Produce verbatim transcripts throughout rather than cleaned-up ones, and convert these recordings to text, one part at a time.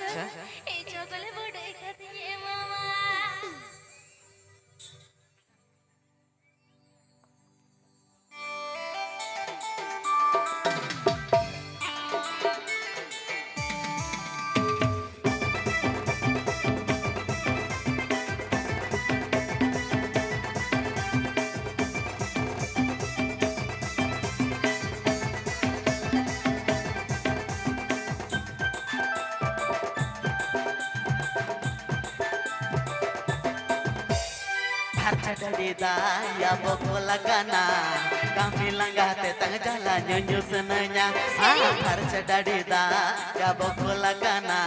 ᱟᱪᱪᱷᱟ᱾ ᱮ ᱪᱚᱠᱞᱮ ᱵᱚᱰᱚᱡ ᱠᱟᱛᱤᱧ ᱮᱢᱟᱢᱟ᱾ ᱯᱷᱟᱨᱪᱟ ᱰᱟᱹᱰᱤ ᱫᱟᱜ ᱭᱟ ᱵᱚᱠᱚᱞ ᱟᱠᱟᱱᱟ, ᱠᱟᱹᱢᱤ ᱞᱟᱸᱜᱟ ᱛᱮ ᱛᱟᱝ ᱡᱟᱞᱟ ᱧᱩᱧᱩ ᱥᱟᱱᱟᱧᱟ᱾ ᱥᱟᱹᱨᱤ? ᱯᱷᱟᱨᱪᱟ ᱰᱟᱹᱰᱤ ᱫᱟᱜ ᱭᱟ ᱵᱚᱠᱚᱞ ᱟᱠᱟᱱᱟ,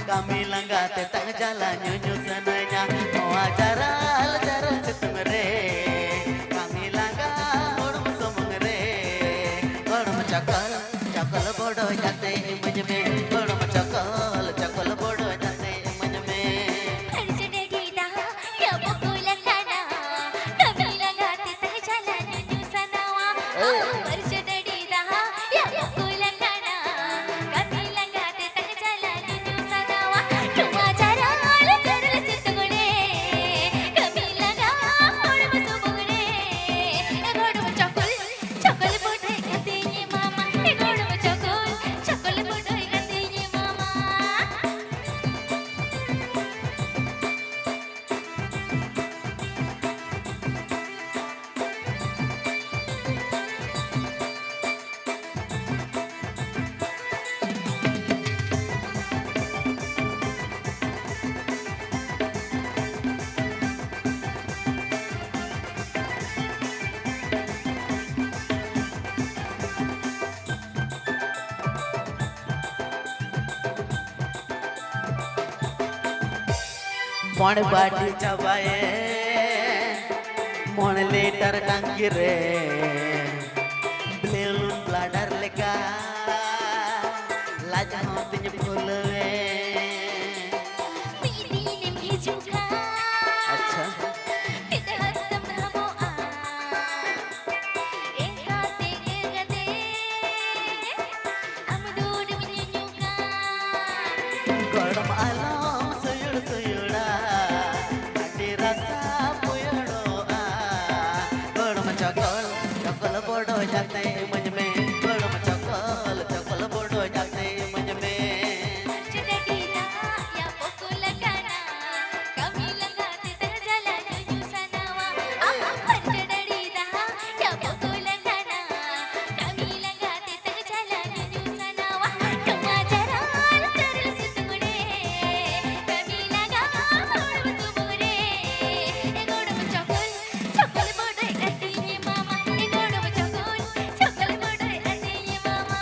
ᱠᱟᱹᱢᱤ ᱞᱟᱸᱜᱟ ᱛᱮ ᱛᱟᱝ ᱡᱟᱞᱟ ᱧᱩᱧᱩ ᱥᱟᱱᱟᱧᱟ᱾ ᱱᱚᱣᱟ ᱡᱟᱨᱟᱞ ᱡᱟᱨᱟᱞ ᱥᱤᱛᱩᱝ ᱨᱮ, ᱠᱟᱹᱢᱤ ᱞᱟᱸᱜᱟ ᱦᱚᱲᱢᱚ ᱥᱩᱢᱩᱝ ᱨᱮ, ᱦᱚᱲᱢᱚ ᱪᱚᱠᱚᱞ ᱪᱚᱠᱚᱞ ᱵᱚᱰᱚᱡ ᱠᱟᱛᱮ ᱤᱢᱟᱹᱧ ᱢᱮ, ᱦᱚᱲᱢᱚ ᱪᱚᱠᱚᱞ ᱪᱚᱠᱚᱞ ᱵᱚᱰᱚᱡ ᱠᱟᱛᱮ ᱤᱢᱟᱹᱧ ᱢᱮ᱾ ᱯᱷᱟᱨᱪᱟ ᱰᱟᱹᱰᱤ ᱫᱟᱜ ᱭᱟ ᱵᱚᱠᱚᱞ ᱟᱠᱟᱱᱟ, ᱠᱟᱹᱢᱤ ᱞᱟᱸᱜᱟ ᱛᱮ ᱛᱟᱦᱮᱸ ᱡᱟᱞᱟ ᱧᱩᱧᱩ ᱥᱟᱱᱟᱣᱟ᱾ ᱮᱭ᱾ ᱯᱷᱟᱨᱪᱟ ᱰᱟᱹᱰᱤ ᱫᱟᱜ ᱭᱟ ᱵᱚᱠᱚᱞ ᱟᱠᱟᱱᱟ, ᱠᱟᱹᱢᱤ ᱞᱟᱸᱜᱟ ᱛᱮ ᱛᱟᱦᱮᱸ ᱡᱟᱞᱟ ᱧᱩᱧᱩ ᱥᱟᱱᱟᱣᱟ᱾ ᱱᱚᱣᱟ ᱡᱟᱨᱟᱞ ᱡᱟᱨᱟᱞ ᱥᱤᱛᱩᱝ ᱨᱮ, ᱠᱟᱹᱢᱤ ᱞᱟᱸᱜᱟ ᱦᱚᱲᱢᱚ ᱥᱩᱢᱩᱝ ᱨᱮ, ᱦᱚᱲᱢᱚ ᱪᱚᱠᱚᱞ ᱪᱚᱠᱚᱞ ᱵᱚᱰᱚᱡ ᱠᱟᱛᱮᱧ ᱮᱢᱟᱢᱟ, ᱮ ᱜᱚᱲᱚᱢ ᱪᱚᱠᱚᱞ, ᱪᱚᱠᱚᱞ ᱵᱚᱰᱚᱡ ᱠᱟᱛᱮᱧ ᱮᱢᱟᱢᱟ᱾ ᱢᱚᱬᱮ ᱵᱟᱹᱴᱤ ᱪᱟᱵᱟᱭᱮᱱ, ᱢᱚᱬᱮ ᱞᱤᱴᱟᱨ ᱴᱟᱝᱠᱤ ᱨᱮ, ᱵᱞᱮᱞᱩᱱ ᱵᱞᱟᱰᱟᱨ ᱞᱮᱠᱟ, ᱞᱟᱡ ᱦᱚᱸ ᱛᱤᱧ ᱯᱷᱩᱞᱟᱹᱣᱮᱱ᱾ ᱢᱤᱫ ᱫᱤᱱᱮᱢ ᱦᱤᱡᱩᱜ ᱠᱷᱟᱱ, ᱟᱪᱪᱷᱟ᱾ ᱢᱤᱫ ᱦᱟᱯᱛᱟᱢ ᱫᱷᱟᱢᱚᱜᱼᱟ᱾ ᱮᱱᱠᱟᱛᱮ ᱜᱮ ᱜᱟᱛᱮ, ᱟᱢ ᱫᱩᱲᱩᱵ ᱧᱩᱧᱩ ᱠᱟᱱ᱾ ᱟᱛᱮ ᱤᱢᱟᱹᱧ ᱢᱮ, ᱜᱚᱲᱚᱢ ᱪᱚᱠᱚᱞ, ᱪᱚᱠᱚᱞ ᱵᱚᱰᱚᱡ ᱟᱛᱮ ᱤᱢᱟᱹᱧ ᱢᱮ᱾ ᱪᱮᱰᱟᱰᱤ ᱫᱟᱜ ᱭᱟ ᱵᱚᱠᱩᱞ ᱠᱟᱱᱟ, ᱠᱟᱹᱢᱤ ᱞᱟᱸᱜᱟ ᱛᱮᱛᱟᱝ ᱡᱟᱞᱟ ᱧᱩᱧᱩ ᱥᱟᱱᱟᱣᱟ᱾ ᱟᱦᱟ, ᱪᱮᱰᱟᱰᱤ ᱫᱟᱜ ᱭᱟ ᱵᱚᱠᱩᱞ ᱠᱟᱱᱟ, ᱠᱟᱹᱢᱤ ᱞᱟᱸᱜᱟ ᱛᱮᱛᱟᱝ ᱡᱟᱞᱟ ᱧᱩᱧᱩ ᱥᱟᱱᱟᱣᱟ᱾ ᱱᱚᱣᱟ ᱡᱟᱨᱟᱞ ᱪᱟᱨᱤᱞ ᱥᱤᱛᱩᱝ ᱨᱮ, ᱠᱟᱹᱢᱤ ᱞᱟᱸᱜᱟ ᱦᱚᱲᱢᱚ ᱛᱩᱢᱩᱞ ᱨᱮ, ᱮ ᱜᱚᱲᱚᱢ ᱪᱚᱠᱚᱞ, ᱪᱚᱠᱚᱞ ᱵᱚᱰᱚᱡ ᱟᱹᱛᱤᱧ ᱮᱢᱟᱢᱟ, ᱮ ᱜᱚᱲᱚᱢ ᱪᱚᱠᱚᱞ, ᱪᱚᱠᱚᱞ ᱵᱚᱰᱚᱡ ᱟᱹᱛᱤᱧ ᱮᱢᱟᱢᱟ᱾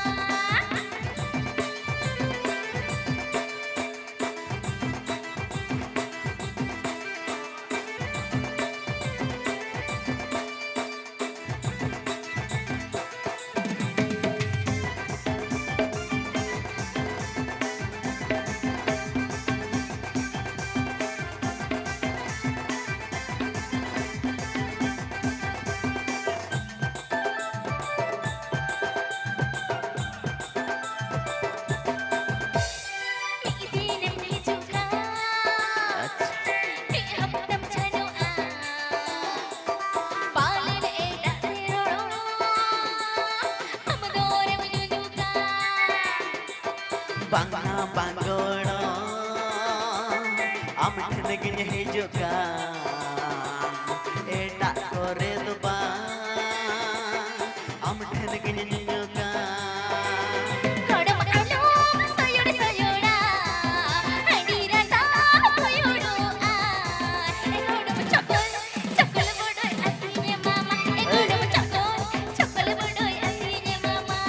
ᱢᱤᱫ ᱫᱤᱱᱮᱢ ᱦᱤᱡᱩᱜᱼᱟ, ᱟᱪᱪᱷᱟ᱾ ᱢᱤᱫ ᱦᱟᱯᱛᱟᱢ ᱪᱷᱟᱱᱚᱜᱼᱟ, ᱯᱟᱞᱮᱱ ᱮᱴᱟᱜ ᱛᱮ ᱨᱚᱲᱚᱜ, ᱟᱢ ᱫᱚᱨᱮᱢ ᱧᱩᱧᱩᱠᱟ᱾ ᱵᱟᱝᱟ ᱵᱟᱝ ᱜᱚᱲᱚᱢ, ᱟᱢ ᱴᱷᱮᱱ ᱜᱤᱧ ᱦᱤᱡᱩᱜ ᱠᱟᱱ, ᱮᱴᱟᱜ ᱠᱚᱨᱮ ᱫᱚ ᱵᱟᱝ, ᱟᱢ ᱴᱷᱮᱱ ᱜᱤᱧ ᱧᱩᱧᱩ ᱠᱟᱱ᱾ ᱜᱚᱲᱚᱢ ᱟᱞᱚᱢ ᱥᱚᱭᱚᱲ ᱥᱚᱭᱚᱲᱟ, ᱦᱟᱺᱰᱤ ᱨᱟᱥᱟ ᱵᱚᱭᱚᱲᱚᱜᱼᱟ᱾ ᱮ ᱜᱚᱲᱚᱢ ᱪᱚᱠᱚᱞ, ᱪᱚᱠᱚᱞ ᱵᱚᱰᱚᱡ ᱟᱹᱛᱤᱧ ᱮᱢᱟᱢᱟ᱾ ᱮ ᱜᱚᱲᱚᱢ ᱪᱚᱠᱚᱞ, ᱪᱚᱠᱚᱞ ᱵᱚᱰᱚᱡ ᱟᱹᱛᱤᱧ ᱮᱢᱟᱢᱟ᱾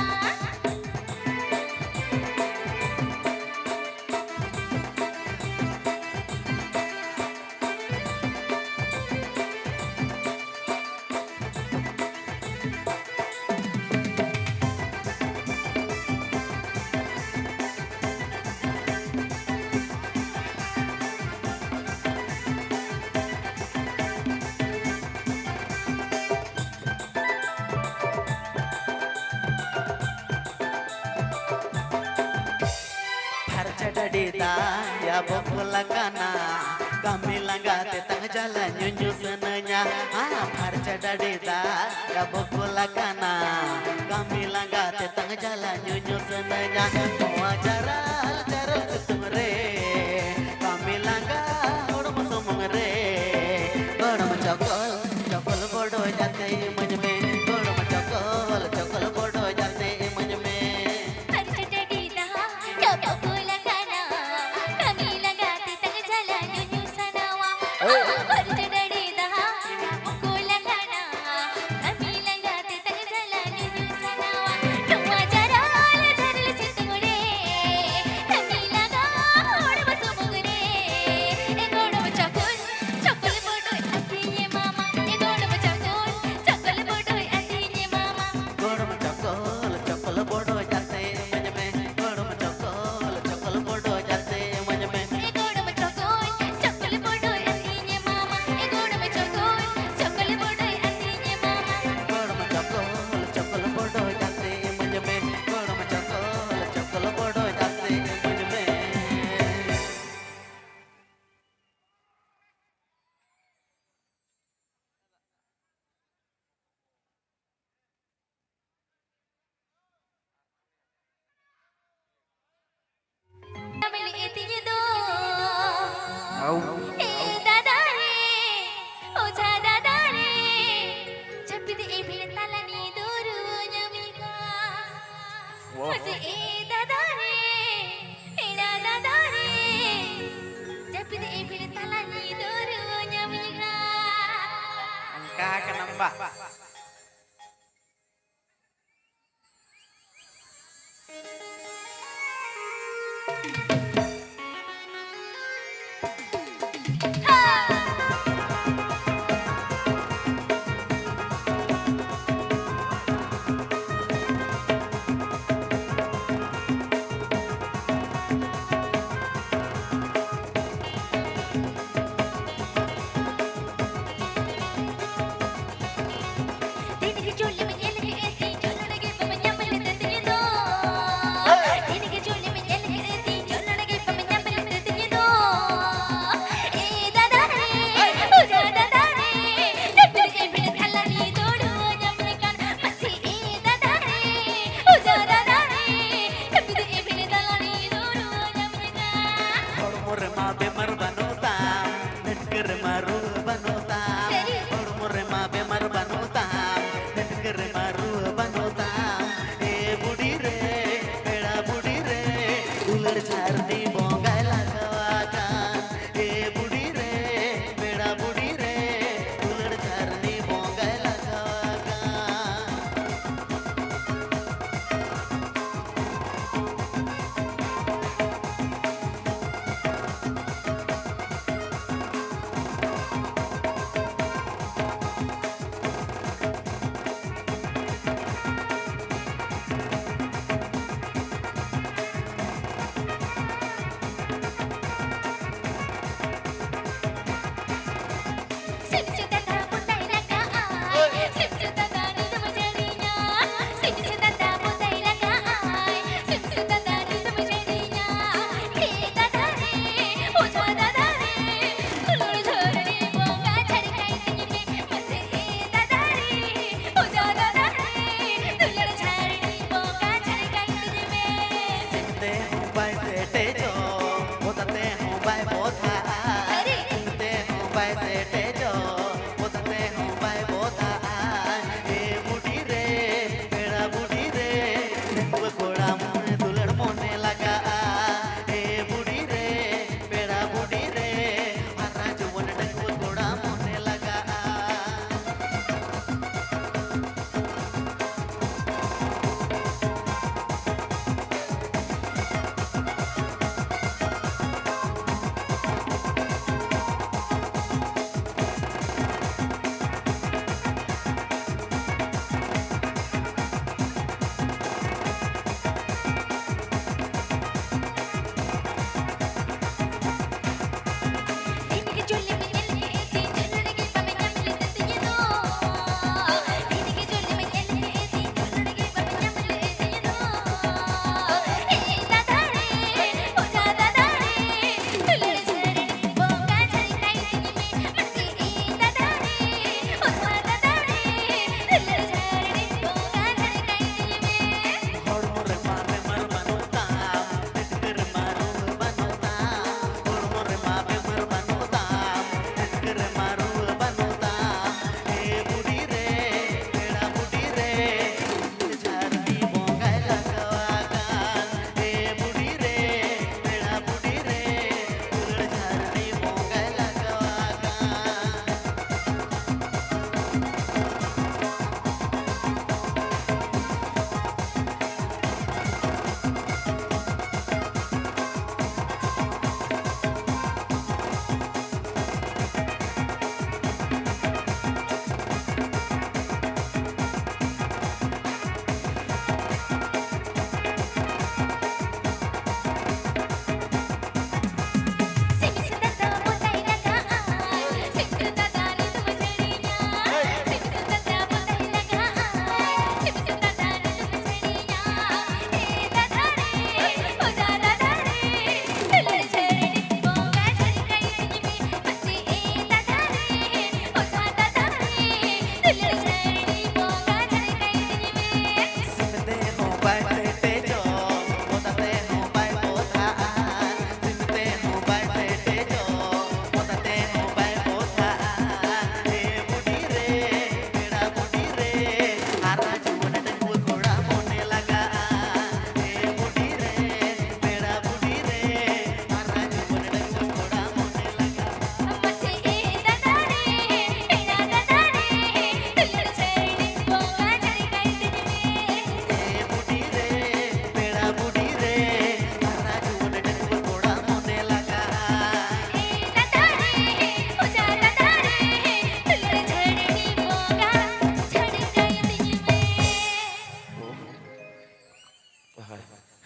ᱯᱷᱟᱨᱪᱟ ᱰᱟᱹᱰᱤ ᱫᱟᱜ ᱭᱟ ᱵᱚᱠᱚᱞ ᱠᱟᱱᱟ, ᱠᱟᱹᱢᱤ ᱞᱟᱸᱜᱟ ᱛᱮᱛᱟᱝ ᱡᱟᱞᱟ ᱧᱩᱧᱩ ᱥᱟᱱᱟᱧᱟ, ᱦᱟ ᱯᱷᱟᱨᱪᱟ ᱰᱟᱹᱰᱤ ᱫᱟᱜ ᱨᱮ ᱵᱚᱠᱚᱞ ᱟᱠᱟᱱᱟ᱾ ᱠᱟᱹᱢᱤ ᱞᱟᱸᱜᱟ ᱛᱮᱛᱟᱝ ᱡᱟᱞᱟ ᱧᱩᱧᱩ ᱥᱟᱱᱟᱧᱟ, ᱱᱚᱣᱟ ᱡᱟᱨᱟᱞ ᱡᱟᱨᱟᱞ ᱥᱤᱛᱩᱝ ᱨᱮ᱾ ᱠᱟᱹᱢᱤ ᱞᱟᱸᱜᱟ ᱦᱚᱲᱢᱚ ᱥᱩᱢᱩᱝ ᱨᱮ, ᱜᱚᱲᱚᱢ ᱪᱚᱠᱚᱞ ᱪᱚᱠᱚᱞ ᱵᱚᱰᱚᱡ ᱟᱛᱮ ᱤᱢᱟᱹᱧ ᱢᱮ, ᱜᱚᱲᱚᱢ ᱪᱚᱠᱚᱞ ᱪᱚᱠᱚᱞ ᱵᱚᱰᱚᱡ ᱟᱛᱮ ᱤᱢᱟᱹᱧ ᱢᱮ᱾ ᱯᱷᱟᱨᱪᱟ ᱰᱟᱹᱰᱤ ᱫᱟᱜ ᱨᱮ ᱵᱚᱠᱚᱞ ᱟᱠᱟᱱᱟ, ᱠᱟᱹᱢᱤ ᱞᱟᱸᱜᱟ ᱛᱮᱛᱟᱝ ᱡᱟᱞᱟ ᱧᱩᱧᱩ ᱥᱟᱱᱟᱣᱟ᱾ ᱯᱷᱟᱨᱪᱟ ᱰᱟᱹᱰᱤ ᱫᱟᱜ ᱨᱮ ᱵᱚᱠᱚᱞ ᱟᱠᱟᱱᱟ, ᱠᱟᱹᱢᱤ ᱞᱟᱸᱜᱟ ᱛᱮᱛᱟᱝ ᱡᱟᱞᱟ ᱧᱩᱧᱩ ᱥᱟᱱᱟᱣᱟ᱾ ᱱᱚᱣᱟ ᱡᱟᱨᱟᱞ ᱡᱟᱨᱟᱞ ᱥᱤᱛᱩᱝ ᱨᱮ, ᱠᱟᱹᱢᱤ ᱞᱟᱸᱜᱟ ᱦᱚᱲᱢᱚ ᱥᱩᱢᱩᱝ ᱨᱮ, ᱮ ᱜᱚᱲᱚᱢ ᱪᱚᱠᱚᱞ ᱪᱚᱠᱚᱞ ᱵᱚᱰᱚᱡ ᱟᱹᱛᱤᱧ ᱮᱢᱟᱢᱟ, ᱮ ᱜᱚᱲᱚᱢ ᱪᱚᱠᱚᱞ ᱪᱚᱠᱚᱞ ᱵᱚᱰᱚᱡ ᱟᱹᱛᱤᱧ ᱮᱢᱟᱢᱟ᱾ ᱜᱚᱲᱚᱢ ᱪᱚᱠᱚᱞ ᱪᱚᱠᱚᱞ ᱵᱚᱰᱚᱡ ᱟᱛᱮ ᱤᱢᱟᱹᱧ ᱢᱮ, ᱜᱚᱲᱚᱢ ᱪᱚᱠᱚᱞ ᱪᱚᱠᱚᱞ ᱵᱚᱰᱚᱡ ᱟᱛᱮ ᱤᱢᱟᱹᱧ ᱢᱮ᱾ ᱮ ᱜᱚᱲᱚᱢ ᱪᱚᱠᱚᱞ ᱪᱚᱠᱚᱞ ᱵᱚᱰᱚᱡ ᱟᱹᱛᱤᱧ ᱮᱢᱟᱢᱟ, ᱮ ᱜᱚᱲᱚᱢ ᱪᱚᱠᱚᱞ ᱪᱚᱠᱚᱞ ᱵᱚᱰᱚᱡ ᱟᱹᱛᱤᱧ ᱮᱢᱟᱢᱟ᱾ ᱜᱚᱲᱚᱢ ᱪᱚᱠᱚᱞ ᱪᱚᱠᱚᱞ ᱵᱚᱰᱚᱡ ᱟᱛᱮ ᱤᱢᱟᱹᱧ ᱢᱮ, ᱜᱚᱲᱚᱢ ᱪᱚᱠᱚᱞ ᱪᱚᱠᱚᱞ ᱵᱚᱰᱚᱡ ᱟᱛᱮ ᱤᱢᱟᱹᱧ ᱢᱮ᱾ ᱟᱢ ᱞᱟᱹᱭ ᱛᱤᱧ ᱫᱚ, ᱮ ᱫᱟᱫᱟ ᱨᱮ, ᱚᱡᱷᱟ ᱫᱟᱫᱟ ᱨᱮ, ᱡᱟᱹᱯᱤᱫ ᱮ ᱵᱷᱤᱲ ᱛᱟᱞᱟ ᱧᱤᱫᱟᱹ ᱨᱩᱣᱟᱹ ᱧᱟᱢᱤᱧᱟ᱾ ᱢᱟᱥᱮ ᱮ ᱫᱟᱫᱟ ᱨᱮ, ᱯᱮᱲᱟ ᱫᱟᱫᱟ ᱨᱮ, ᱡᱟᱹᱯᱤᱫ ᱮ ᱵᱷᱤᱲ ᱛᱟᱞᱟ ᱧᱤᱫᱟᱹ ᱨᱩᱣᱟᱹ ᱧᱟᱢᱤᱧᱟ᱾ ᱚᱱᱠᱟ ᱠᱟᱱᱟᱢ ᱵᱟ᱾ ᱫᱤᱱ ᱜᱮ ᱪᱩᱞᱤᱢ ᱧᱮᱞ ᱠᱮᱫ ᱛᱤᱧ ᱡᱚᱱᱚᱲ ᱜᱮ ᱵᱟᱢ ᱧᱟᱢ ᱞᱮᱫ ᱛᱤᱧ ᱫᱚ᱾ ᱫᱤᱱ ᱜᱮ ᱪᱩᱞᱤᱢ ᱧᱮᱞ ᱠᱮᱫ ᱛᱤᱧ ᱡᱚᱱᱚᱲ ᱵᱮᱢᱟᱨ ᱵᱟᱹᱱᱩᱜ ᱛᱟᱢ, ᱰᱷᱟᱹᱴᱠᱟᱹ ᱨᱮᱢᱟ ᱨᱩᱣᱟᱹ ᱵᱟᱹᱱᱩᱜ ᱛᱟᱢ, ᱥᱟᱹᱨᱤ᱾ ᱦᱚᱲᱢᱚ ᱨᱮᱢᱟ ᱵᱮᱢᱟᱨ ᱵᱟᱹᱱᱩᱜ ᱛᱟᱢ, ᱰᱷᱟᱹᱴᱠᱟᱹ ᱨᱮᱢᱟ ᱨᱩᱣᱟᱹ ᱵᱟᱹᱱᱩᱜ ᱛᱟᱢ᱾ ᱮ ᱵᱩᱰᱷᱤ ᱨᱮ, ᱯᱮᱲᱟ ᱵᱩᱰᱷᱤ ᱨᱮ, ᱫᱩᱞᱟᱹᱲ ᱡᱷᱟᱨᱱᱤ ᱵᱚᱸᱜᱟᱭ ᱞᱟᱜᱟᱣ ᱟᱠᱟᱱ᱾ ᱮ ᱵᱩᱰᱷᱤ ᱨᱮ, ᱯᱮᱲᱟ ᱵᱩᱰᱷᱤ ᱨᱮ, ᱫᱩᱞᱟᱹᱲ ᱡᱷᱟᱨᱱᱤ ᱵᱚᱸᱜᱟᱭ ᱞᱟᱜᱟᱣ ᱟᱠᱟᱱ᱾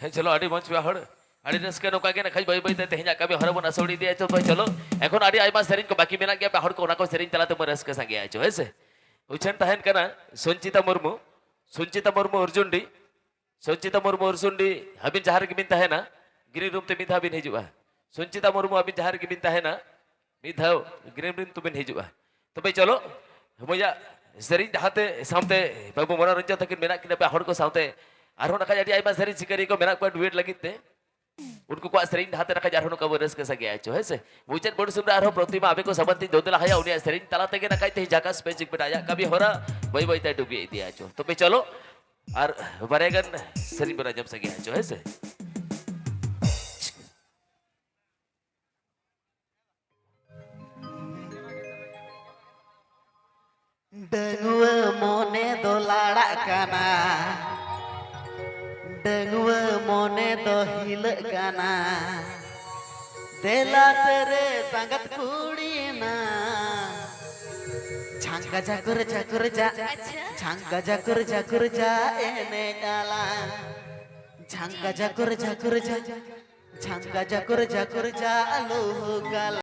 ᱦᱮᱸ, ᱪᱚᱞᱚ, ᱟᱹᱰᱤ ᱢᱚᱡᱽ ᱯᱮ ᱦᱚᱲ᱾ ᱟᱹᱰᱤ ᱨᱟᱹᱥᱠᱟᱹ᱾ ᱱᱚᱝᱠᱟ ᱜᱮ ᱱᱟᱠᱷᱟᱡ ᱵᱟᱹᱭ ᱵᱟᱹᱭ ᱛᱮ ᱛᱮᱦᱮᱧᱟᱜ ᱠᱟᱹᱢᱤ ᱦᱚᱨᱟ ᱵᱚᱱ ᱟᱥᱟᱣᱲ ᱤᱫᱤᱭᱟ᱾ ᱪᱚ, ᱛᱚ ᱪᱚᱞᱚ, ᱮᱠᱷᱚᱱ ᱟᱹᱰᱤ ᱟᱭᱢᱟ ᱥᱮᱨᱮᱧ ᱠᱚ ᱵᱟᱹᱠᱤ ᱢᱮᱱᱟᱜ ᱜᱮᱭᱟ, ᱯᱮ ᱦᱚᱲ ᱠᱚ ᱚᱱᱟ ᱠᱚ ᱥᱮᱨᱮᱧ ᱛᱟᱞᱟ ᱛᱮᱵᱚᱱ ᱨᱟᱹᱥᱠᱟᱹ ᱥᱟᱸᱜᱮᱭᱟ ᱪᱚ, ᱦᱮᱸ ᱥᱮ? ᱩᱪᱷᱟᱹᱱ ᱛᱟᱦᱮᱱ ᱠᱟᱱᱟ ᱥᱚᱧᱪᱤᱛᱟ ᱢᱩᱨᱢᱩ, ᱥᱚᱧᱪᱤᱛᱟ ᱢᱩᱨᱢᱩ ᱚᱨᱡᱩᱱᱰᱤ, ᱥᱚᱧᱪᱤᱛᱟ ᱢᱩᱨᱢᱩ ᱚᱨᱡᱩᱱᱰᱤ, ᱟᱹᱵᱤᱱ ᱡᱟᱦᱟᱸ ᱨᱮᱜᱮ ᱵᱤᱱ ᱛᱟᱦᱮᱱᱟ, ᱜᱨᱤᱱ ᱨᱩᱢ ᱛᱮ ᱢᱤᱫ ᱫᱷᱟᱣ ᱵᱤᱱ ᱦᱤᱡᱩᱜᱼᱟ᱾ ᱥᱚᱧᱪᱤᱛᱟ ᱢᱩᱨᱢᱩ, ᱟᱹᱵᱤᱱ ᱡᱟᱦᱟᱸ ᱨᱮᱜᱮ ᱵᱤᱱ ᱛᱟᱦᱮᱱᱟ, ᱢᱤᱫ ᱫᱷᱟᱣ ᱜᱨᱤᱱ ᱨᱩᱢ ᱛᱮᱵᱤᱱ ᱦᱤᱡᱩᱜᱼᱟ᱾ ᱛᱚᱵᱮ ᱪᱚᱞᱚ, ᱢᱚᱡᱟ ᱥᱮᱨᱮᱧ ᱰᱟᱦᱟᱨ ᱛᱮ ᱥᱟᱶᱛᱮ ᱵᱟᱹᱵᱩ ᱢᱚᱱᱳᱨᱚᱧᱡᱚᱱ ᱛᱟᱹᱠᱤᱱ ᱢᱮᱱᱟᱜ ᱠᱤᱱᱟ, ᱯᱮ ᱦᱚᱲ ᱠᱚ ᱥᱟᱶᱛᱮ ᱟᱨᱦᱚᱸ ᱱᱟᱠᱷᱟᱡ ᱟᱹᱰᱤ ᱟᱭᱢᱟ ᱥᱮᱨᱮᱧ ᱥᱤᱠᱟᱹᱨᱤᱭᱟᱹ ᱠᱚ ᱢᱮᱱᱟᱜ ᱠᱚᱣᱟ ᱰᱩᱭᱮᱴ ᱞᱟᱹᱜᱤᱫ ᱛᱮ᱾ ᱩᱱᱠᱩ ᱠᱚᱣᱟᱜ ᱥᱮᱨᱮᱧ ᱰᱟᱦᱟᱨ ᱛᱮ ᱱᱟᱠᱷᱟᱡ ᱟᱨᱦᱚᱸ ᱱᱚᱝᱠᱟ ᱵᱚᱱ ᱨᱟᱹᱥᱠᱟᱹ ᱥᱟᱸᱜᱮᱭᱟ ᱪᱚ, ᱦᱮᱸ ᱥᱮ? ᱢᱩᱪᱟᱹᱫ ᱵᱚᱰ ᱥᱩᱢ ᱨᱮ ᱟᱨᱦᱚᱸ ᱯᱨᱚᱛᱤᱢᱟ ᱟᱵᱮ ᱠᱚ ᱥᱟᱵᱟᱱᱛᱤᱧ ᱫᱚᱫᱮ ᱞᱟᱦᱟᱭᱟ, ᱩᱱᱤᱭᱟᱜ ᱥᱮᱨᱮᱧ ᱛᱟᱞᱟ ᱛᱮᱜᱮ ᱱᱟᱠᱷᱟᱡ ᱛᱮᱦᱮᱧ ᱡᱟᱠᱟᱥ ᱯᱮ ᱡᱤᱠ ᱵᱮᱴᱟ ᱟᱭᱟᱜ ᱠᱟᱹᱢᱤ ᱦᱚᱨᱟ ᱵᱟᱹᱭ ᱵᱟᱹᱭ ᱛᱮ ᱰᱩᱵᱤ ᱤᱫᱤᱭᱟ ᱪᱚ᱾ ᱛᱚᱵᱮ ᱪᱚᱞᱚ, ᱟᱨ ᱵᱟᱨᱭᱟ ᱜᱟᱱ ᱥᱮᱨᱮᱧ ᱵᱚᱱ ᱟᱸᱡᱚᱢ ᱥᱟᱸᱜᱮᱭᱟ ᱪᱚ, ᱦᱮᱸ ᱥᱮ? ᱰᱟᱺᱜᱩᱣᱟᱹ ᱢᱚᱱᱮ ᱫᱚ ᱞᱟᱲᱟᱜ ᱠᱟᱱᱟ, ᱰᱟᱺᱜᱩᱣᱟᱹ ᱢᱚᱱᱮ ᱫᱚ ᱦᱤᱞᱟᱹᱜ ᱠᱟᱱᱟ᱾ ᱫᱮᱞᱟ ᱥᱮᱨᱮ ᱥᱟᱸᱜᱟᱛ ᱠᱩᱲᱤ ᱱᱟ, ᱡᱷᱟᱝᱠᱟ ᱡᱷᱟᱠᱩᱨ ᱡᱷᱟᱠᱩᱨ ᱡᱟ, ᱟᱪᱪᱷᱟ᱾ ᱡᱷᱟᱝᱠᱟ ᱡᱷᱟᱠᱩᱨ ᱡᱷᱟᱠᱩᱨ ᱡᱟ ᱮᱱᱮᱡ ᱟᱞᱟᱝ᱾ ᱡᱷᱟᱝᱠᱟ ᱡᱷᱟᱠᱩᱨ ᱡᱷᱟᱠᱩᱨ ᱡᱷᱟ, ᱡᱷᱟᱝᱠᱟ ᱡᱷᱟᱠᱩᱨ ᱡᱷᱟᱠᱩᱨ ᱡᱷᱟ ᱞᱩᱦᱩᱠ ᱟᱞᱟᱝ᱾